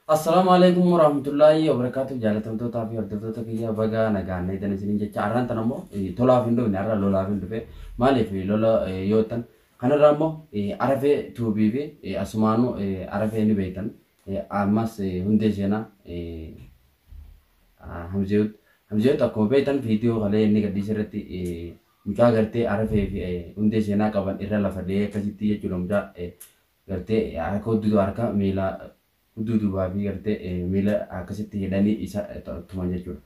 Assalaamu alaikum warahmatullaahi wabarakaatuh. Jaalatamtootaa fi hordoftoota kiyya, baga nagaan eedan isiniin jecha. Har'aan tan ammoo tolaaf hin dhufne, har'a lolaaf hin dhufe. Maaliif lola yoo ta'an, kanarraa immoo Arafee Tuubii fi asumaanuu Arafee ni beektan, ammas hundee seenaa Hamzeewut. Hamzeewut akkuma beektan viidiyoo kalee inni gadhiise irratti mucaa gartee Arafee fi hundee seenaa qaban irra lafa dhahee akkasitti jechuudha. Mucaa gartee harka hudduu, harka miilaa hudduu duubaa fi gartee miila akkasitti hidhanii isa tuman jechuudha.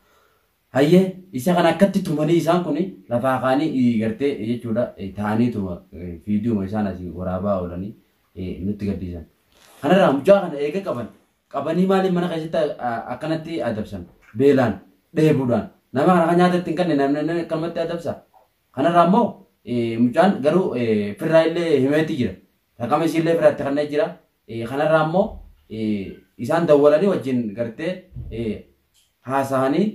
Hayyee, isa kana akkatti tumanii isaan kun lafaa kaanii gartee jechuudha ta'anii tuma viidiyoo isaan asii waraabaa oolanii nutti gadhiisan. Kanarraa mucaa kana eega qaban qabanii maaliif mana keessatti akkanatti adabsan? Beelaan dheebuudhaan nama kana kan nyaata ittiin kenne namni akkanumatti adabsa. Kanarraa immoo mucaan garuu firraa illee himeetti jira. Raqama isiillee firaatti kanneen jira. Kanarraa immoo isaan dawwalanii wajjin gartee haasa'anii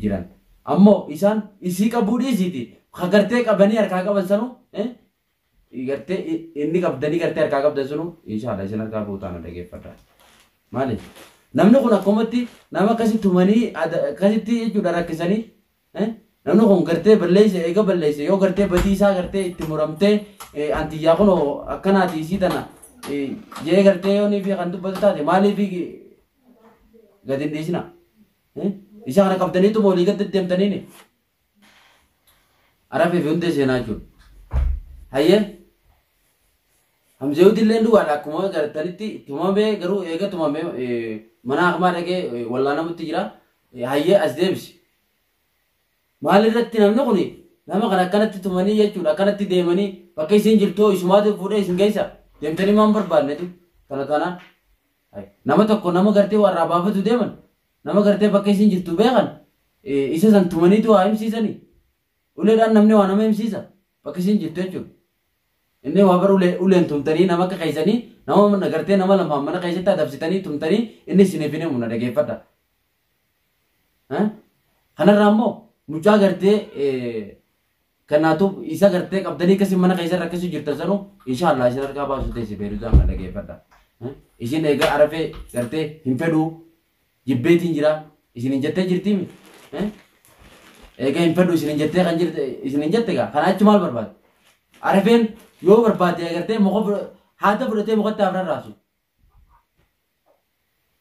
jiran. Ammoo isaan isii qabuu dhiisiiti. Ka gartee qabanii harkaa qaban sanuu, gartee inni qabdanii gartee harkaa qabdan sanuu inshaalla isin harkaa buutaan dhageeffadha. Maaliif? Namni kun akkumatti nama akkasitti tumanii akkasitti jechuudha rakkisanii, namni kun gartee balleesse, eega balleesse yoo gartee badii isaa gartee itti muramtee antiyyaa kun akkanaati isii tana jee gartee yoo fi kan dubbatu taate, maaliif gadi hin dhiisina? Isa kana qabdaniitu olii gad deddeemtaniini. Arafee fi hundee seenaa jechuudha. Hayyee, Hamzeewuti illee dhugaadha, akkuma gartanitti tumamee, garuu eega tumamee mana hakimaa dhaqee wallaanamutti jira. Hayyee, as deebisi. Maalirratti namni kun nama kana akkanatti tumanii jechuudha, akkanatti deemanii bakka isin jirtu isumaatu fuudhee isin geessa deemtanii maan barbaadnetu tana taanaan nama tokko nama gartee warraa baafatu deeman, nama gartee bakka isin jirtu beekan isa san tumaniitu waa himsiisanii. Uleedhaan namni waa nama himsiisa bakka isin jirtu jechuudha. Inni waa bar uleen tumtanii nama akka keessanii nama gartee nama lamaan mana keessatti adabsitanii tumtanii inni isiniif hin himu, na dhageeffadha. Kanarraa immoo mucaa gartee kanaatu isa gartee qabdanii akkasii mana keessa rakkisuu jirtan sanuu inshaallaa isin harkaa baasu teessi Beeruzaan, na dhageeffadha. Isin egaa Arafee gartee hin fedhuu, jibbeetiin jira isin hin jettee jirtiimi. Egaa hin fedhu isin hin jettee kan jirte isin hin jette, egaa kana achi maal barbaade? Arafeen yoo barbaade gartee muka haada fudhatee mukatti afran raasu.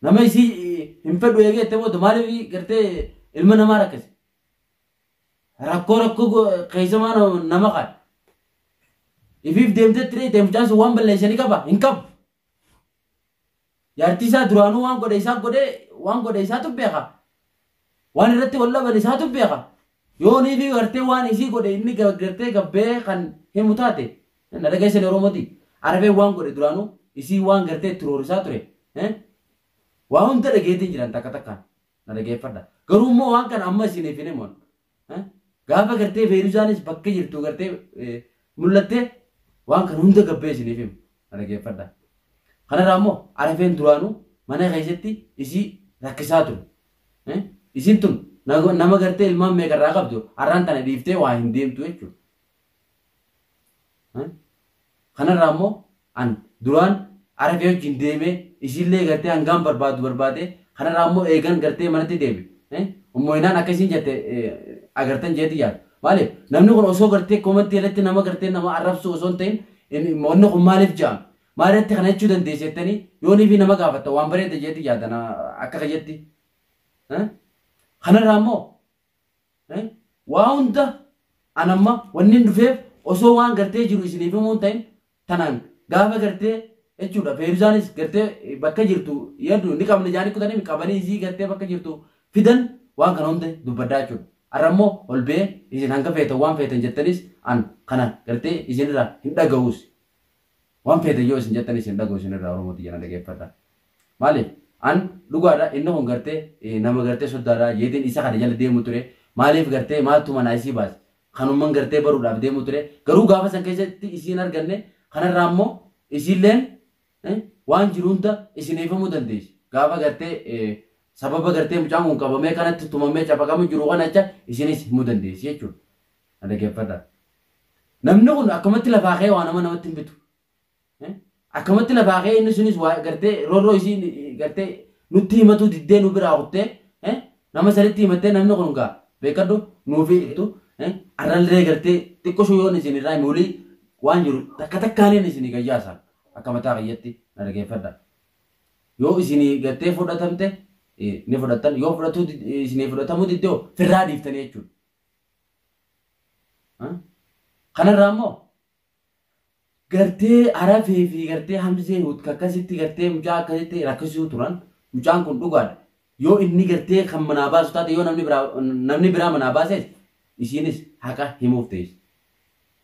Nama isii hin fedhu eegee jettee booda maaliif gartee ilma namaa rakkise? Rakkoo rakkoo keessa maa nama qaala? Ifiif deemtee tiree mucaan sun waan balleessanii qaba hin qabu. Jaartii isaa duraanuu waan godhe isaa godhe, waan godhe isaatu beeka. Waan irratti wal dhaban isaatu beeka. Yoo nii fi gartee waan isii godhe inni gartee gabbee kan himu taate, na dhageessan Oromooti. Arafee waan godhe duraanuu isii waan gartee itti roorisaa ture. Waa hunda dhageetiin jiran takka takkaan, na dhageeffadha. Garuu immoo waan kana amma isiniif hin himu. Gaafa gartee Feeruzaanis bakka jirtu gartee mul'attee waan kana hunda gabbee isiniif himu, na dhageeffadha. Kanarraa immoo Arafeen duraanuu mana keessatti isii rakkisaa ture. Isiin tun nama gartee ilmaan meeqarraa qabdu har'aan tana dhiiftee waa hin deemtu jechuudha. Kanarraa immoo an duraan Arafee wajjin deemee isiillee gartee hangaan barbaadu barbaade. Kanarraa immoo eegan gartee manatti deebi. Ummoinaan akkasiin jette agartan jeeti yaadu. Maaliif namni kun osoo gartee komantii irratti nama gartee nama arrabsu osoo hin ta'in, wanni kun maaliif jedhama? Maalirratti kana jechuu dandeesse jettanii yoo fi nama gaafatta waan bareeda jeeti yaadan akka kiyyetti. Kanarraa immoo waa hunda anamma wanni hin dhufeef osoo waan gartee jiru isiniif himuu hin ta'in, tanaan gaafa gartee jechuudha Feeruzaanis gartee bakka jirtu yaddu ni qabne jaanii kutanii qabanii isii gartee bakka jirtu fidan waan kana hunda dubbaddaa jechuudha. Har'a immoo ol ba'ee isin hanga feetan waan feetan jettanis an kana gartee isinirraa hin dhaga'uus. Waan feetan yoo isin jettanis hin dhaga'u isinirraa. Oromooti jana dhageeffadha. Maaliif an dhugaadha, inni kun gartee nama gartee soddaadha jeetiin isa kana jala deemu ture. Maaliif gartee maaltu manaa isii baase? Kanumman gartee baruudhaaf deemu ture. Garuu gaafa san keessatti isiin arganne. Kanarraa immoo isiilleen waan jiru hunda isiniif himuu dandeessi. Gaafa gartee sababa gartee mucaan kun qabamee kanatti tumamee cafaqamu jiru kana jecha isinis himuu dandeessi jechuudha. Dhaggeeffadha. Namni kun akkamatti lafaa ka'ee waa nama namatti hin bitu. Akkamatti lafaa ka'ee inni sunis waa gartee roorroo isiin gartee Nutti himatu diddee nu biraa kuttee nama sanitti himattee namni kun gaa beekadhu nuufi arrallee gartee xiqqoo yoon isin irraa hime waan jiru takka takkaaniin isinii gayyaasa akka mataa kiyyatti na dhageeffadha. Yoo isinii gartee fudhatamte ni fudhattan yoo fudhatuu isinii fudhatamuu diddee firraa dhiiftanii jechuudha. Kanarraa immoo gartee Arafee fi gartee Hamzee akkasitti gartee mucaa akkasitti rakkisuu turan mucaan kun dhugaadha. Yoo inni gartee kan manaa baasu taate yoo namni biraa manaa baases isiinis haqa himuuf ta'es.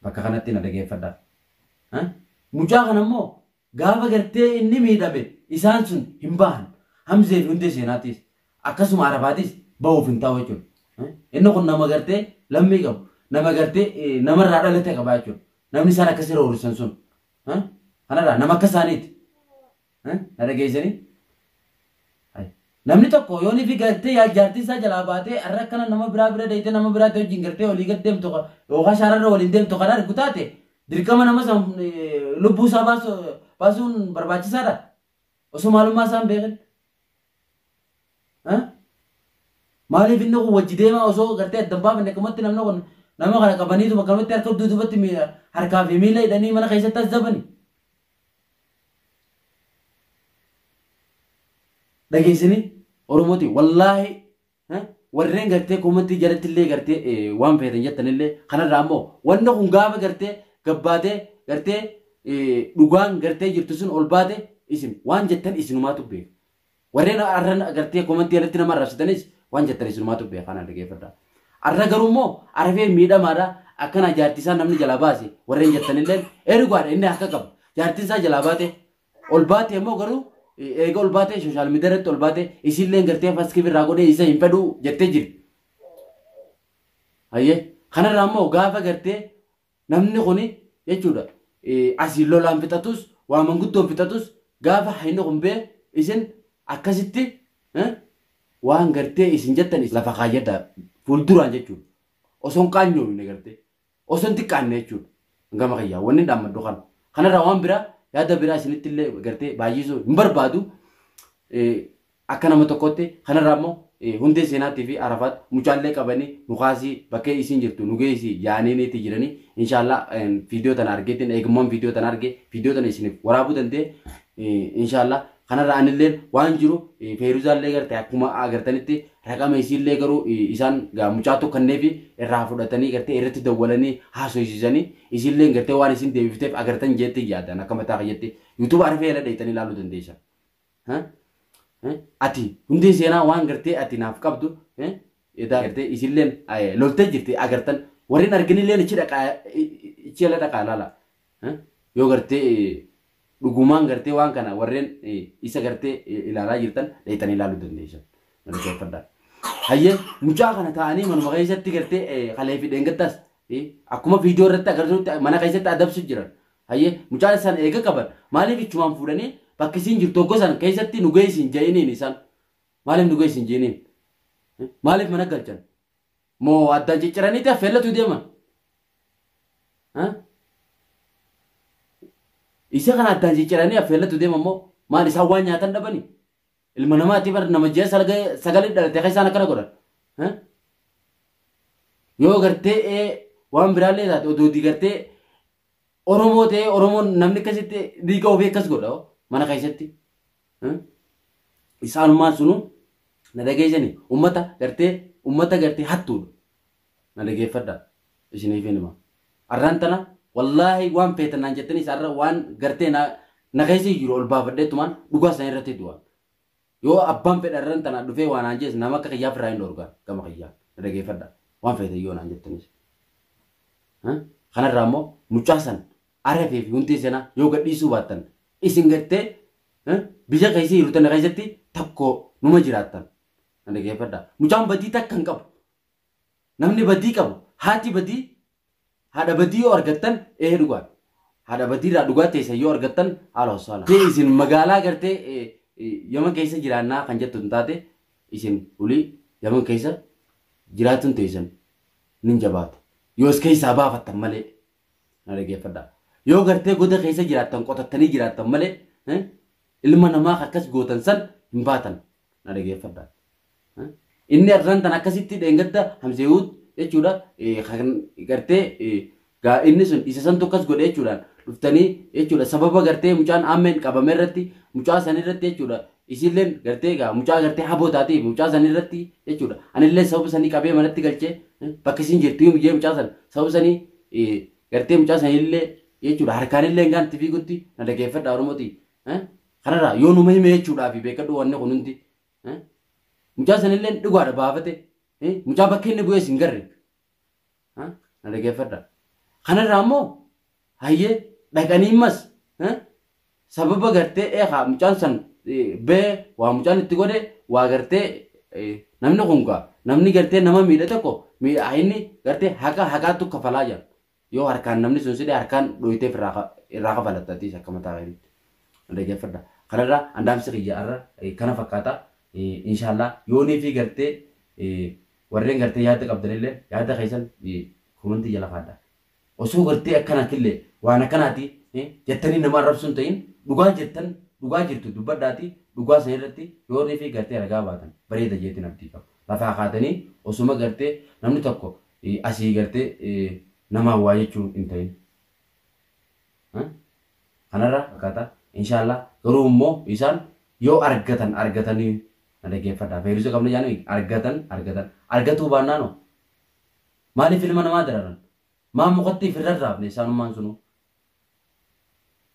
Bakka kanatti na dhageeffadha. Mucaa kana immoo gaafa gartee inni miidhame isaan sun hin bahan. Hamzee fi hundee seenaatis akkasuma Arafaatis bahuuf hin ta'u jechuudha. Inni kun nama gartee lammii qabu nama gartee namarraa dhalate qaba jechuudha. Namni isaan akkasii roorrisan sun. Kanarraa nama akka isaaniiti. Na dhageessanii? Namni tokko yoo ni fi gartee jaartii isaa jalaa baatee har'a akkana nama biraa bira deeytee nama biraatti wajjin gartee olii gad deemtu yookaan shaararra waliin deemtu kan argu taate dirqama nama san lubbuu isaa baasuun barbaachisaadha. Osoo maalummaa isaa hin beekin. Maaliif inni kun wajji deemaa osoo gartee adda hin baafanne akkamatti namni kun nama kana qabaniituma akkamatti harka duubatti harkaa fi miila hidhanii mana keessatti as dabani. Dhageessanii Oromooti wallaahi warreen gartee koomantii jalatti illee gartee waan feetan jettanillee kanarraa immoo wanni kun gaafa gartee gabbaatee gartee dhugaan gartee jirtu sun ol baate isin waan jettan isinumaatu beeka. Warreen arran gartee koomantii jalatti nama arrabsitanis waan jettan isinumaatu beeka kana dhageeffadha. Arra garuu immoo Arafee miidhamaadha akkana jaartii isaa namni jalaa baase warreen jettanillee ergaadha inni akka qabu jaartiin isaa jalaa baate ol baate immoo garuu eega ol baate sooshaal miidiyaa irratti ol baate isiillee gartee faskii irraa godhee isa hin fedhu jettee jirti. Hayyee kanarraa immoo gaafa gartee namni kuni jechuudha asii lolaan fixatus waa manguddoon fixatus gaafa inni kun bee isin akkasitti waan gartee isin jettan lafa kaayyadha fuulduraan jechuudha. Osoo hin qaanyoofne gartee osoo hin xiqqaanne jechuudha. Gama kiyyaa wanni dhaammadhu kana. Kanarraa waan biraa yaada biraa isinitti illee gartee baay'isuu hin barbaadu. Akka nama tokkotti kanarraa immoo hundee seenaatii fi Arafaat mucaallee qabanii nukaasii bakkee isiin jirtu nu geessi yaaniiniitti jiranii inshaallah viidiyoo tana argeetiin eegummaan viidiyoo tana argee viidiyoo tana isiniif waraabuu danda'e inshaallah kanarraa anillee waan jiru Feeruzaallee gartee akkuma agartanitti raqama isiillee garuu isaan mucaa tokkanneefi irraa fudhatanii gartee irratti dawwalanii haasofsiisanii isiillee gartee waan isin deebifteef agartan jeetti yaadan akka mataa kiyyatti yuutuuba Arafee irra dheeytanii ilaaluu dandeessan. Ati hundee seenaa waan gartee ati naaf qabdu gartee isilleen loltee jirti agartan warreen arginillee ichi dhaqaa ichi ala dhaqaa laala. Yoo gartee dhugumaan gartee waan kana warreen isa gartee ilaalaa jirtan dheeytanii ilaaluu dandeessan. Dhaggeeffadhaa. Hayyee mucaa kana taa'anii manuma keessatti gartee kalee fi dheengaddaas akkuma viidiyoo irratti agartuutti mana keessatti adabsu jiran. Hayyee mucaan isaan eega qaban maaliif ichumaan fuudhanii bakki isiin jirtu tokko san keessatti nu geessin je'iniin isaan maaliif nu geessin je'iniin maaliif mana galchan moo addaan cicciraniiti affeellatu deeman. Isa kana addaan cicciranii affeellatu deeman moo maal isaan waan nyaatan dhabanii ilma namaati bar nama ji'a sagalee dhalate akka isaan akkana godhan. Yoo gartee waan biraallee taate odoo gartee Oromoo ta'ee Oromoon namni akkasitti dhiiga ofii akkas godha mana keessatti. Isaanumaan sunu na dhageessanii uummata gartee hattuudha. Na dhageeffadha isiniif hima. Arraan tana wallaahi waan feetan naan jettanii isaarra waan gartee na keessa jiru ol baafadheetumaan dhugaa sana irratti du'a. Yoo abbaan fedha arraan tana dhufee waan naan jees nama akka kiyyaaf irraa hin dhorgan gama kiyyaa na dhageeffadha waan feetan yoo naan jettanis. Kanarraa immoo mucaa san Arafee fi hundee seenaa yoo gadhiisuu baattan isin gartee biyya keessa jiru tana keessatti tokko numa jiraattan. Na dhageeffadha. Mucaan badii takka hin qabu. Namni badii qabu haati badii haadha badii yoo argattan ee dhugaa. Haadha badii irraa dhugaa teessan yoo argattan haala hosaala. Isin magaalaa gartee Yaman keessa jiraannaa kan jettu hin taate isin olii Yaman keessa jiraatuun teessan nin jabaata. Yoo as keessaa baafattan malee na dhageeffadha. Yoo gartee goda keessa jiraattan qotattanii jiraattan malee ilma namaa akkas gootan san hin baatan. Na dhageeffadha. Inni arraan tan akkasitti dheengadda Hamzeewut jechuudha kan gartee gaa inni sun isa santu akkas godhe jechuudhaan dhuftanii jechuudha sababa gartee mucaan ammeen qabame irratti mucaa san irratti jechuudha isilleen gartee gaa mucaa gartee haboo taatee mucaa san irratti jechuudha anillee sababa sanii qabee manatti galchee bakka isin jirtu himu jee mucaa san sababa sanii gartee mucaa sanillee jechuudha harkaanillee gaan itti fiigutti na dhageeffadha Oromooti. Kanarraa yoo numa hime jechuudhaafi beekadhu wanni kun hundi. Mucaa sanillee dhugaadha baafate mucaa bakka inni bu'ee hin garre na dhageeffadha. Kanarraa immoo hayyee dhaqanii mas sababa gartee eegaa mucaan san bee waa mucaan itti godhe waa gartee namni kun gaa namni gartee nama miidhe tokko inni gartee haqa haqaatu kafalaa jira. Yoo harkaan namni sun sidhe harkaan dhoyiteef irraa kafalattatiis akka mataa keetiitti. Na dhageeffadha. Kanarraa andaamsi kiyya irra kana fakkaata. Inshaallah yoonii fi gartee warreen gartee yaada qabdanillee yaada keessan komantii jala kaadha. Osoo gartee akkana killee waan akkanaati jettanii nama arrabsuu hin ta'in dhugaa jettan dhugaa jirtu dubbadhaati dhugaa san irratti yoonii fi gartee ragaa baatan bareeda jeetiin abdii qaba. Lafaa kaatanii osuma gartee namni tokko asii gartee namaa waa jechuu hin ta'in. Kanarra akkaataa inshaallah garuu immoo isaan yoo argatan argatanii na dhaggeeffadha. Feerisa qabna jaanii argatan argatan argatuu baannaanoo maaliif ilma namaa dararan? Maa mukatti ofirra raafne isaanummaan sunuu?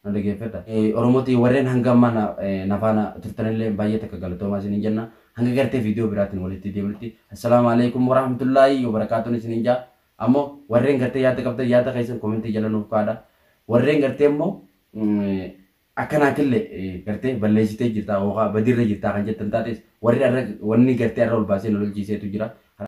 Na dhaggeeffadha. Oromootii warreen hanga ammaa na faana turtanillee baay'ee takka galatoomaa isiniin jenna. Hanga gartee viidiyoo biraatiin walitti deebinutti. Assalaamu alaikum warahmatullaahi wabarakaatuun isiniin jaa. Ammoo warreen gartee yaada qabdan yaada keessan komentii jala nuuf kaadha. Warreen gartee immoo akkanaa killee gartee balleessitee jirta yookaan badirra jirta kan jettan taates warri arra wanni gartee arra ol baasee nu lolchiiseetu jira.